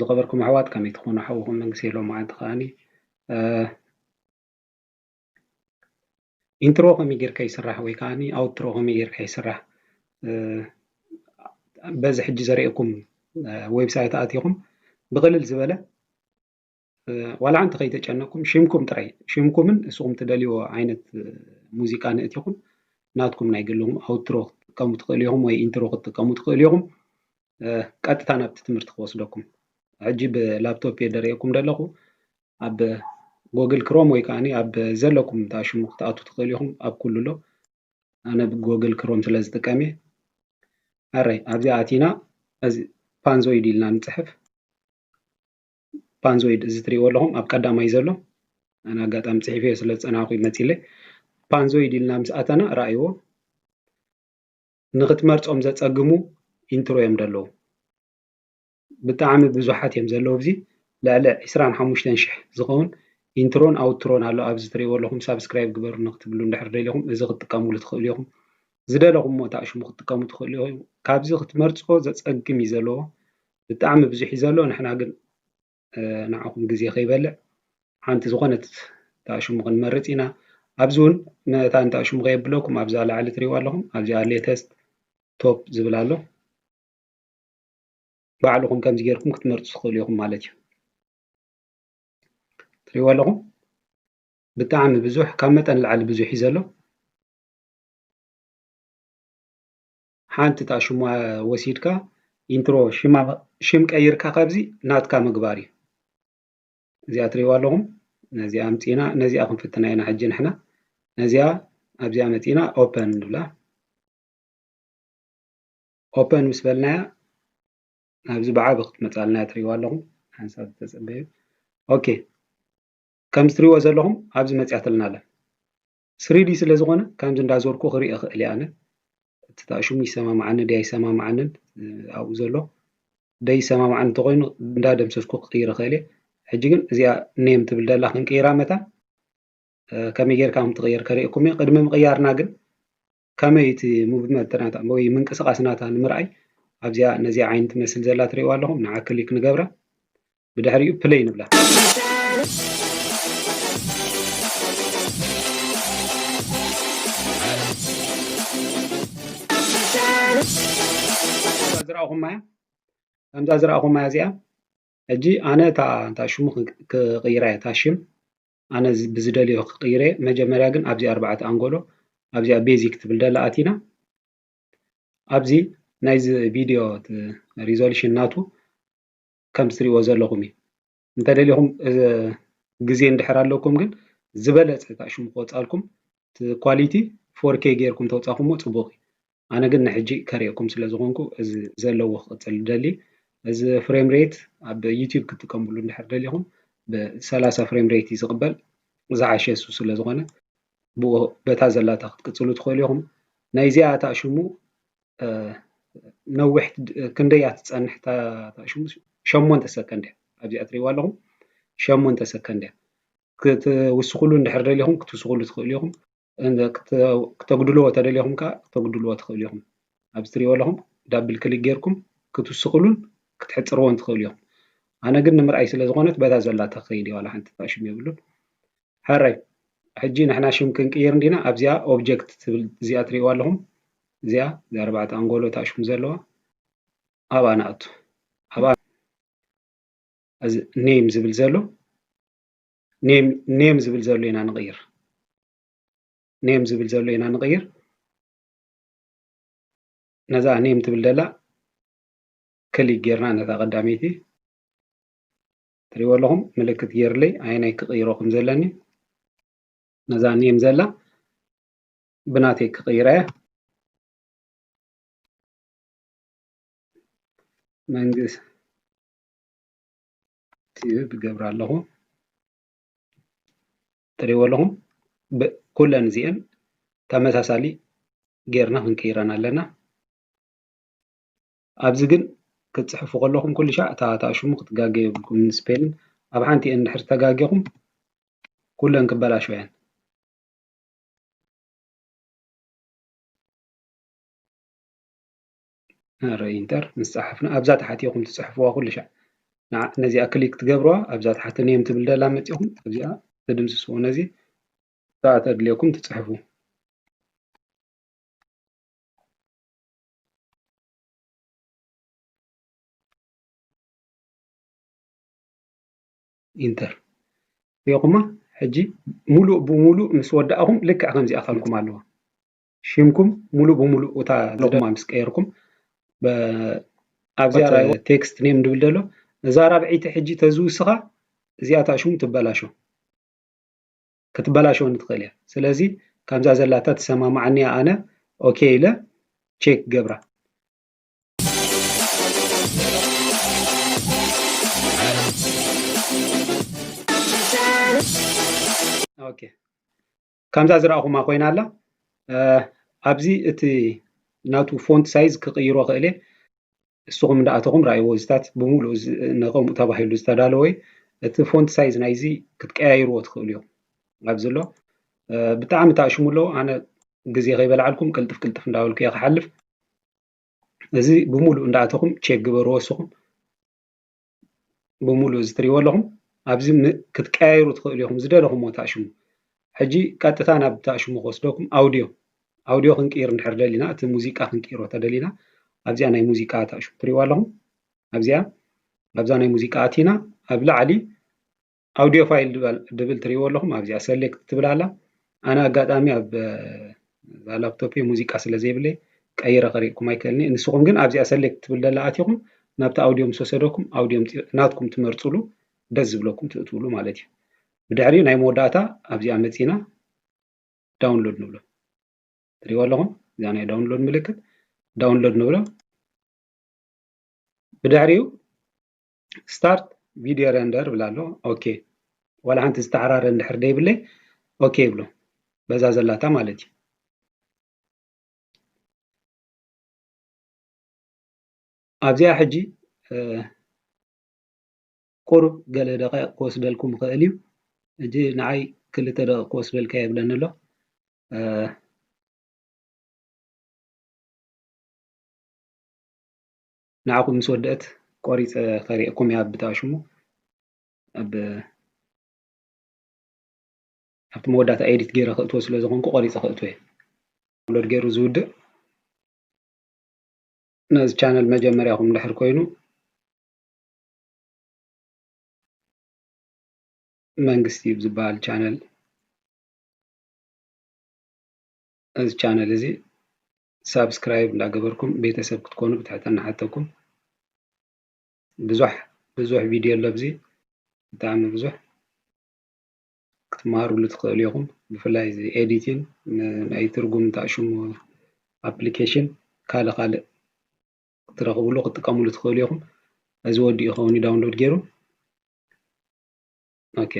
ዝኸበርኩም ኣሕዋት፣ ከመይ ትኾኑ? ሓውኹም መንግስቲ ሄሎ መዓንቲ ከኣኒ፣ እ፣ ኢንትሮ ከመይ ጌርካ ይስራሕ ወይ ከኣኒ ኣውትሮ ከመይ ጌርካ ይስራሕ፣ እ፣ በዚ ሕጂ ዘርእየኩም፣ እ፣ ዌብሳይት ኣቲኹም ብቕልል ዝበለ፣ እ፣ ዋላ ሓንቲ ከይተጨነቅኩም ሽምኩም ጥራይ፣ ሽምኩምን እስኹም ትደልይዎ ዓይነት፣ እ፣ ሙዚቃ ንእቲኹም ናትኩም ናይ ግልኹም ኣውትሮ ክትጥቀሙ ትኽእሉ ኢኹም ወይ ኢንትሮ ክትጥቀሙ ትኽእሉ ኢኹም። እ፣ ቀጥታ ናብቲ ትምህርቲ ክወስደኩም። ሕጂ ብላፕቶፕ እየ ደርእየኩም ዘለኹ። ኣብ ጎግል ክሮም ወይ ከኣኒ ኣብ ዘለኩም ተኣሽሙ ክትኣቱ ትኽእሉ ኢኹም። ኣብ ኩሉ ኣሎ። ኣነ ብጎግል ክሮም ስለ ዝጥቀም እየ። ኣረይ፣ ኣብዚኣ ኣቲና፣ እዚ ፓንዞይድ ኢልና ንጽሕፍ። ፓንዞይድ፣ እዚ ትርእይዎ ኣለኹም ኣብ ቀዳማይ ዘሎ፣ ኣነ ኣጋጣሚ ጽሒፈዮ ስለ ዝጸናሕኩ እዩ መጺለይ። ፓንዞይድ ኢልና ምስ ኣተና፣ ረኣይዎ፣ ንኽትመርጾም ዘጸግሙ ኢንትሮ እዮም ዘለዉ። ብጣዕሚ ብዙሓት እዮም ዘለዉ። ኣብዚ ልዕሊ ዕስራን ሓሙሽተን ሽሕ ዝኸውን ኢንትሮን ኣውትሮን ኣሎ። ኣብዚ ትርእይዎ ኣለኹም፣ ሳብስክራይብ ግበሩኒ ክትብሉ እንድሕር ደሊኹም፣ እዚ ክትጥቀምሉ ትኽእሉ ኢኹም። ዝደለኹምዎ ተኣሽሙ ክትጥቀሙ ትኽእሉ ኢኹም። ካብዚ ክትመርጾ ዘጸግም እዩ ዘለዎ። ብጣዕሚ ብዙሕ እዩ ዘሎ። ንሕና ግን፣ እ፣ ንዓኹም ግዜ ከይበልዕ፣ ሓንቲ ዝኾነት ተኣሽሙ ክንመርጽ ኢና። ኣብዚ እውን መታን ተኣሽሙ ከየብለኩም፣ ኣብዛ ላዕሊ ትርእይዋ ኣለኹም፣ ኣብዚኣ ሌተስት ቶፕ ዝብል ኣሎ። ባዕልኹም ከምዚ ጌርኩም ክትመርጹ ትኽእሉ ኢኹም ማለት እዩ። ትርእይዎ ኣለኹም፣ ብጣዕሚ ብዙሕ፣ ካብ መጠን ንላዕሊ ብዙሕ እዩ ዘሎ። ሓንቲ እታ ሽማ ወሲድካ ኢንትሮ ሽማ፣ ሽም ቀይርካ ካብዚ ናትካ ምግባር እዩ። እዚኣ ትርእይዋ ኣለኹም፣ ነዚኣ ኣምጺእና፣ ነዚኣ ክንፍትና ኢና ሕጂ ንሕና። ነዚኣ ኣብዚኣ መጺእና ኦፐን ንብላ። ኦፐን ምስ በልናያ፣ ናብዚ ብዓቢ ክትመጻልና ትርእይዋ ኣለኹም። ሓንሳብ ተጸበዩ። ኦኬ። ከምዚ ትርእይዎ ዘለኹም፣ ኣብዚ መጺኣትልና ኣላ። ስሪዲ ስለ ዝኾነ፣ ከምዚ እንዳዞርኩ ክርኢ እኽእል እየ ኣነ። እቲ ተኣሽሙ ይሰማማዓኒ ድያ ይሰማማዓንን፣ እ፣ ኣብኡ ዘሎ ደይሰማማዓኒ እንተኾይኑ፣ እንዳደምሰስኩ ክቕይር እኽእል እየ። ሕጂ ግን እዚኣ ኔም ትብል ደላ ክንቅይራ መታን፣ እ፣ ከመይ ጌርካ ከም ትቕየር ከርእየኩም እየ። ቅድሚ ምቕያርና ግን፣ ከመይ እቲ ሙቭመንት ናታ ወይ ምንቅስቓስ ናታ ንምርኣይ፣ ኣብዚኣ ነዚኣ ዓይኒ ትመስል ዘላ ትርእይዋ ኣለኹም፣ ንዓ ክሊክ ንገብራ። ብድሕሪኡ ፕለይ ንብላ። ከምዛ ዝረኣኹማ እያ፣ ከምዛ ዝረኣኹማ እያ እዚኣ። ሕጂ ኣነ እታ፣ እታ ሽሙ ክ-፣ ክቕይራ እየ፣ እታ ሽም ኣነ ዝ-፣ ብዝደልዮ ክቕይረ። መጀመርያ ግን ኣብዚ ኣርባዕተ ኣንጎሎ፣ ኣብዚኣ ቤዚክ ትብል ደላ ኣቲና፣ ኣብዚ ናይዚ ቪድዮ እቲ ሪዞሉሽን ናቱ ከም ትሪእዎ ዘለኹም እዩ። እንተደሊኹም፣ እ፣ ግዜ እንድሕር ኣለኩም ግን ዝበለጸ እታ ሽሙ ክወጻልኩም፣ እቲ ኳሊቲ ፎር ኬ ጌርኩም ተውጻኹሞ ጽቡቕ እዩ። ኣነ ግን ንሕጂ ከርእየኩም ስለ ዝኾንኩ፣ እዚ ዘለዎ ክቕጽል ይደሊ። እዚ ፍሬም ሬት ኣብ ዩቲዩብ ክትጥቀምሉ እንድሕር ደሊኹም፣ ብሰላሳ ፍሬም ሬት እዩ ዝቕበል። ዝሓሸ እሱ ስለ ዝኾነ፣ ብኡ፣ በታ ዘላታ ክትቅጽሉ ትኽእሉ ኢኹም። ናይዚኣ እታ ሽሙ፣ እ፣ ነዊሕ ድ-፣ ክንደይ እያ ትጸንሕ እታ፣ እታ ሽሙ? ሸሞንተ ሰከንድ እያ። ኣብዚኣ ትርእይዋ ኣለኹም፣ ሸሞንተ ሰከንድ እያ። ክትውስኹሉ እንድሕር ደሊኹም፣ ክትውስኹሉ ትኽእሉ ኢኹም። እንደ-፣ ክተ-፣ ክተጉድልዎ ተደሊኹም ከኣ፣ ክተጉድልዎ ትኽእሉ ኢኹም። ኣብዚ ትርእይዎ ኣለኹም፣ ዳብል ክሊክ ጌርኩም ክትውስኹሉን ክትሕጽርዎን ትኽእሉ ኢኹም። ኣነ ግን ንምርኣይ ስለ ዝኾነት፣ በታ ዘላታ ክኸይድ እየ፣ ዋላ ሓንቲ እታ ሽም የብሉን። ሕራይ፣ ሕጂ ንሕና ሽም ክንቅይር እንዲና። ኣብዚኣ ኦብጀክት ትብል እዚኣ ትርእይዋ ኣለኹም። እዚኣ፣ እዚኣ ኣርባዕተ ኣንጎሎ እታ ሽም ዘለዋ፣ ኣብኣ ንኣቱ። ኣብኣ እዚ ኔም ዝብል ዘሎ፣ ኔም፣ ኔም ዝብል ዘሎ ኢና ንቕይር። ኔም ዝብል ዘሎ ኢና ንቕይር። ነዛ ኔም ትብል ደላ ክሊክ ጌርና ነታ ቀዳመይቲ ትሪእዎ ኣለኹም፣ ምልክት ጌርለይ ኣየናይ ክቕይሮ ከም ዘለኒ። ነዛ ኔም ዘላ ብናተይ ክቕይራ እየ። መንግስቲ ቲቪ ብገብራ ኣለኹ። ትሪእዎ ኣለኹም፣ ብ-፣ ኩለን እዚአን ተመሳሳሊ ጌርና ክንቅይረን ኣለና። ኣብዚ ግን ክትጽሕፉ ከለኹም ኩሉ ሻዕ እታ፣ እታ ሽሙ ክትጋገ የብልኩም፣ ስፔልን ኣብ ሓንቲ እየን እንድሕር ተጋጌኹም ኩለን ክበላሸዋ እየን። ረ ኢንተር ምስ ጸሓፍና ኣብዛ ታሕቲ ኢኹም ትጽሕፍዋ ኩሉ ሻዕ። ነዚኣ ክሊክ ትገብርዋ ኣብዛ ታሕቲ ኔም ትብል ደላ መፂኹም ኣብዚኣ ትድምስስዎ ነዚ እታ ተድልየኩም ትፅሕፉ። ኢንተር ሪኢኹማ። ሕጂ ሙሉእ ብሙሉእ ምስ ወዳእኹም ልክዕ ከምዚ ኣኸልኩም ኣለዋ። ሽምኩም ሙሉእ ብሙሉእ እታ ዘለኹማ ምስ ቀየርኩም ኣብዚኣ ቴክስት ኔም ድብል ዘሎ እዛ ራብዐይቲ ሕጂ ተዝውስኻ እዚኣ እታ ሽሙ ትበላሾ ክትበላሸወኒ ትኽእል እያ። ስለዚ ከምዛ ዘላታ ትሰማማዓኒ እያ ኣነ ኦኬ ኢለ ቼክ ገብራ። ኦኬ ከምዛ ዝረኣኹማ ኮይና ኣላ። ኣብዚ እቲ ናቱ ፎንት ሳይዝ ክቕይሮ ክእል እየ። እስኹም እንዳኣተኹም ረኣይዎ እዚታት ብምሉእ ንከምኡ ተባሂሉ ዝተዳለወ እቲ ፎንት ሳይዝ ናይዚ ክትቀያይርዎ ትኽእሉ እዮም ኣብዚ ኣሎ ብጣዕሚ ተኣሽሙ ኣለዉ ኣነ ግዜ ከይበልዓልኩም ቅልጥፍ ቅልጥፍ እንዳበልኩ እየ ክሓልፍ እዚ ብምሉእ እንዳኣተኹም ቼክ ግበርዎ እስኹም ብምሉእ እዚ ትሪእዎ ኣለኹም ኣብዚ ክትቀያይሩ ትኽእሉ ኢኹም ዝደለኹምዎ ተኣሽሙ ሕጂ ቀጥታ ናብ ተኣሽሙ ክወስደኩም ኣውድዮ ኣውድዮ ክንቅይር እንድሕር ደሊና እቲ ሙዚቃ ክንቅይሮ ተደሊና ኣብዚኣ ናይ ሙዚቃ ተኣሽሙ ትሪእዋ ኣለኹም ኣብዚኣ ኣብዛ ናይ ሙዚቃ ኣቲና ኣብ ላዕሊ ኣውድዮ ፋይል ድብል ትሪእዎ ኣለኹም ኣብዚኣ ሰሌክት ትብል ኣላ ኣነ ኣጋጣሚ ኣብ ላፕቶፕ ሙዚቃ ስለ ዘይብለይ ቀይረ ከሪእኩም ኣይክእልኒ ንስኹም ግን ኣብዚኣ ሰሌክት ትብል ደላ ኣቲኹም ናብቲ ኣውድዮ ምስ ወሰደኩም ኣውድዮ ናትኩም ትመርፅሉ ደስ ዝብለኩም ትእትውሉ ማለት እዩ ብድሕሪኡ ናይ መወዳእታ ኣብዚኣ መፂና ዳውንሎድ ንብሎ ትሪእዎ ኣለኹም እዛ ናይ ዳውንሎድ ምልክት ዳውንሎድ ንብሎ ብድሕሪኡ start video render ይብል ኣሎ okay ዋላ ሓንቲ ዝተዓራረ እንድሕር ደይብለይ okay ይብሎ በዛ ዘላታ ማለት እዩ ኣብዚኣ ሕጂ ቁሩብ ገለ ደቂቕ ክወስደልኩም ይኽእል እዩ። ሕጂ ንዓይ ክልተ ደቂቕ ክወስደልካ የብለኒ ኣሎ። ንዓኹም ምስ ወደአት ቆሪፀ ከርእየኩም እያ ብጣሽሙ ኣብ ኣብቲ መወዳእታ ኤዲት ገይረ ክእትዎ ስለ ዝኾንኩ ቆሪፀ ክእትዎ እየ። ዳውንሎድ ገይሩ ዝውድእ ነዚ ቻነል መጀመርያኹም ድሕር ኮይኑ መንግስቲ ዩብ ዝበሃል ቻነል እዚ ቻነል እዚ ሳብስክራይብ እንዳገበርኩም ቤተሰብ ክትኮኑ ብትሕትና ሓተኩም። ብዙሕ ብዙሕ ቪድዮ ኣሎ ኣብዚ ብጣዕሚ ብዙሕ ክትመሃሩሉ ትኽእሉ ኢኹም። ብፍላይ እዚ ኤዲቲን ናይ ትርጉም እንታይ ሽሙ ኣፕሊኬሽን ካልእ ካልእ ክትረኽብሉ ክትጥቀምሉ ትኽእሉ ኢኹም። እዚ ወዲኡ ይኸውን እዩ ዳውንሎድ ገይሩ። ኦኬ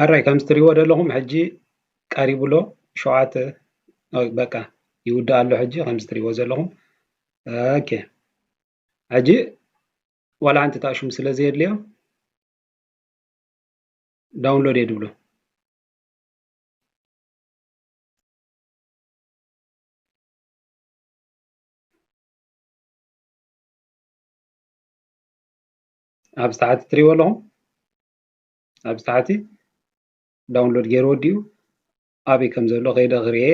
ኣራይ ከምዚ ትሪእዎ ዘለኹም ሕጂ ቀሪቡ ኣሎ ሸውዓተ በቃ ይውዳእ ኣሎ ሕጂ ከምዚ ትሪእዎ ዘለኹም ኦኬ ሕጂ ዋላ ሓንቲ ታሽሙ ስለ ዘየድልዮ ዳውንሎድ እየ ድብሎ ኣብዚ ታሕቲ ትሪእዎ ኣለኹም ኣብዚ ታሕቲ ዳውንሎድ ገይሩ ወዲኡ ኣበይ ከም ዘሎ ከይደ ክርኤ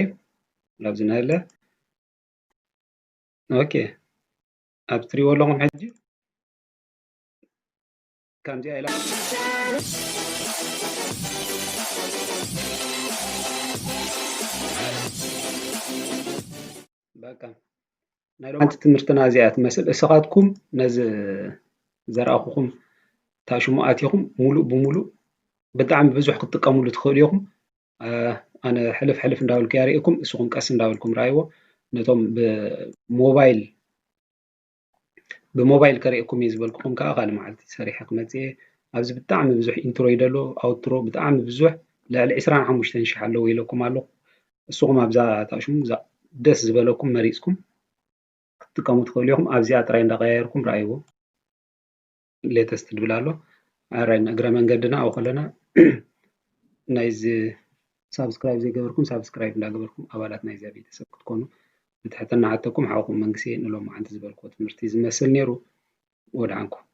ኣብዚ ናለ ኦኬ ኣብዚ ትሪእዎ ኣለኹም ሕጂ ከምዚኣ ኢላ በቃ ናይ ሎማንቲ ትምህርትና እዚኣ ትመስል እስኻትኩም ነዚ ዘርኣኹኹም ታሽሙ ኣቲኹም ሙሉእ ብሙሉእ ብጣዕሚ ብዙሕ ክትጥቀምሉ ትኽእሉ ኢኹም ኣነ ሕልፍ ሕልፍ እንዳበልኩ ያርእኩም እስኹም ቀስ እንዳበልኩም ረኣይዎ ነቶም ብሞባይል ብሞባይል ከርእየኩም እየ ዝበልኩኹም ከዓ ካልእ መዓልቲ ሰሪሐ ክመፅእ እየ ኣብዚ ብጣዕሚ ብዙሕ ኢንትሮ እዩ ደሎ ኣውትሮ ብጣዕሚ ብዙሕ ልዕሊ ዕስራን ሓሙሽተን ሽሕ ኣለዎ ኢለኩም ኣለኹ እስኹም ኣብዛ ታሽሙ ደስ ዝበለኩም መሪፅኩም ክትጥቀሙ ትኽእሉ ኢኹም ኣብዚኣ ጥራይ እንዳቀያየርኩም ረኣይዎ ሌተስት ድብል ኣሎ ኣራይ እግረ መንገድና ኣብኡ ከለና ናይዚ ሳብስክራይብ ዘይገበርኩም ሳብስክራይብ እንዳገበርኩም ኣባላት ናይዚኣ ቤተሰብ ክትኮኑ ብትሕትና ሓተኩም ሓውኩም መንግስቲ ንሎም መዓንቲ ዝበልክዎ ትምህርቲ ዝመስል ነይሩ ወድሓንኩም።